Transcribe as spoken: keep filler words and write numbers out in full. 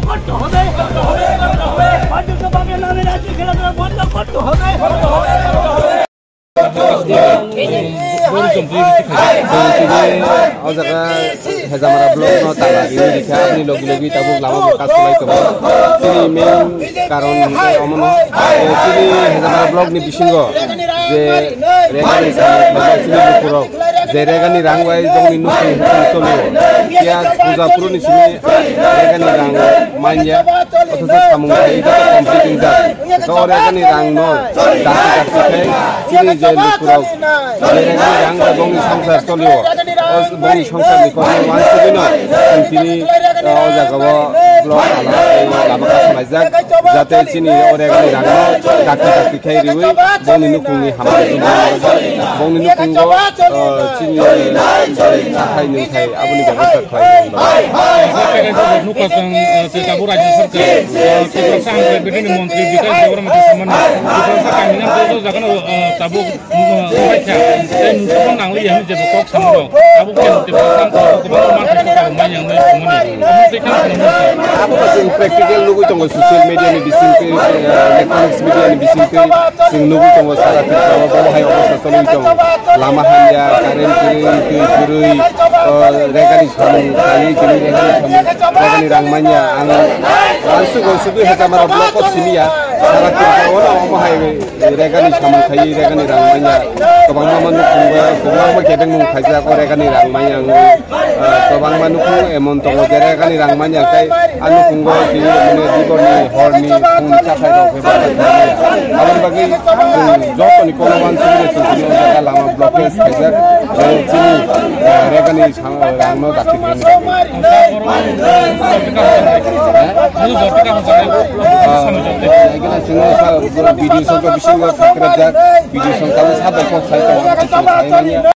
করতে হবে। বাধ্যতামূলক নামে রাজ্যে খেলাধুলা বন্ধ করতে হবে। O jaga Hejamara block no tala riwi rikha, aboni logi logi tabuk lama bo kasolai tongo. Chini main karon hwnkhe omono, eh, chini Hejamara block ni bisingo je Regani samung khlaijak chini lukurok, je Regani rang bai jongni nukhung nukhung cholio. Phiya puja phuruni simi Regani rang manya, othocho samung khlai joto complete wngjak. Khe o Regani rang no dakti dakti khe chini je lukurok je Regani rang bai bongni songsar cholio. O bongni songsar ni kokno wansugwi no chwng tini, eh, o jaga o block tala tei lama kasalaijak, jate chini o Regani rang no dakti dakti khe riwi bongni nukhungni hamari tongwi bongni nukhungo, eh, chini, eh, chakhai nwngkhai aboni bebosta khlai. Nukha chwng, eh, se tabuk Rajya Sarkar, eh, Tiprasa Hamkrai Bidini Montri Bikash Debbarma tei samani Tiprasa kamina joto jagano, eh, tabuk, eh, wngkha. Tei nukha nangli yang jebo kok samano. Tabuk khe Tiprasa Hamkrai kwbangma manthai saka rwmani yang nai rwmani. Omo tei kha samani. Abo ba chwng practical nugwi tongo social media ni bisingtwi, eh, electronics media ni bisingtwi chwng nugwi tongo sara Tripura o bo hai obostha choli tongo. Lama hamya, current kwrwi, twi kwrwi, o, Regani samung, kali kini Regani samung, Regani rang manya, ang, ang sugo sudu Hejamara block o simiya, sara Tripura o no omo hai Regani samung khai, Regani rang manya, kwbangma manu khungba, kwbangma kebeng mung khaijak, o Regani rang manya, ang, ah, kwbangma nukhung emon tongo, je Regani rang manya, tai a nukhungo tini mane diboni horni khung chakhai rok bebak khaijak. Aboni bagwi chwng jotoni kono wansugwi chwng tini o jaga lama blockage khaijak, je chini, ah, Regani Rangno dakti rwni bagwi. Ekila singno sa video songkha bisingo khakrajak, video songkha sabai kok sai tongo, sai manya.